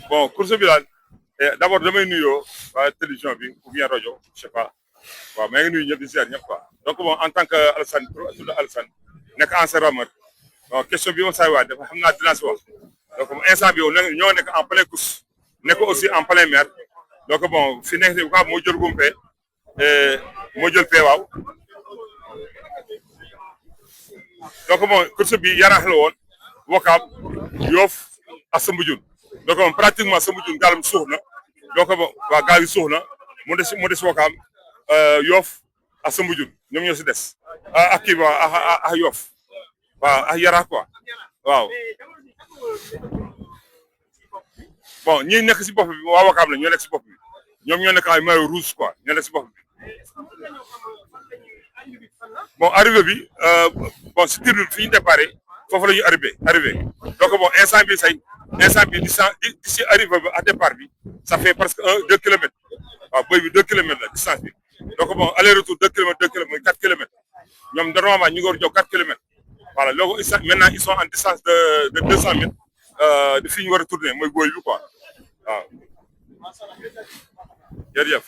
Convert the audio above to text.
bon course bi daal d'abord damay nuyoo waa télévision bi ou bien rajo je sais pas waaw maa ngi nuyu ñëpp di ziar ñëpp quoi donc bon en tant que Alassane tudd Alassane nekk ancien rameur bon question bi ma saa waay dafa xam naa dinaa si wax donc instant bi ñoo nekk en pleine course nekk aussi en plein mer donc bon fi nekk quoi moo jël gumpe moo jël pee waaw donc bon course bi yaraax la woon Wakaam Yoff ak Soumbédioune donc bon pratiquement Soumbédioune gaalam suux na donc bon waa gaal yi suux na mu des Wakaam Yoff ak Soumbédioune ñoom ñoo si des ak kii ba ak Yoff waaw ak yaraax quoi waaw bon ñi nekk si bopp bi waa Wakaam la ñoo nekk si bopp bi ñoom ñoo nekk ay maillot rouge quoi ñoo nekk si bopp bi bon arrivé bi bon si tir bi fi ñu déparé foofu la ñu arrivé donc bon instant bi d'ici arrivé ba à départ bi ça fait presque 2 kilomètres waaw boy bi 2 kilomètres la distance bi donc bon aller retour 2 kilomètres 4 kilomètres ñoom normalement ñu ngi war a jox 4 kilomètres voilà loolu maintenant ils sont en distance de 200 mètres de fi ñu war a tourner mooy boy bi quoi waaw jërëjëf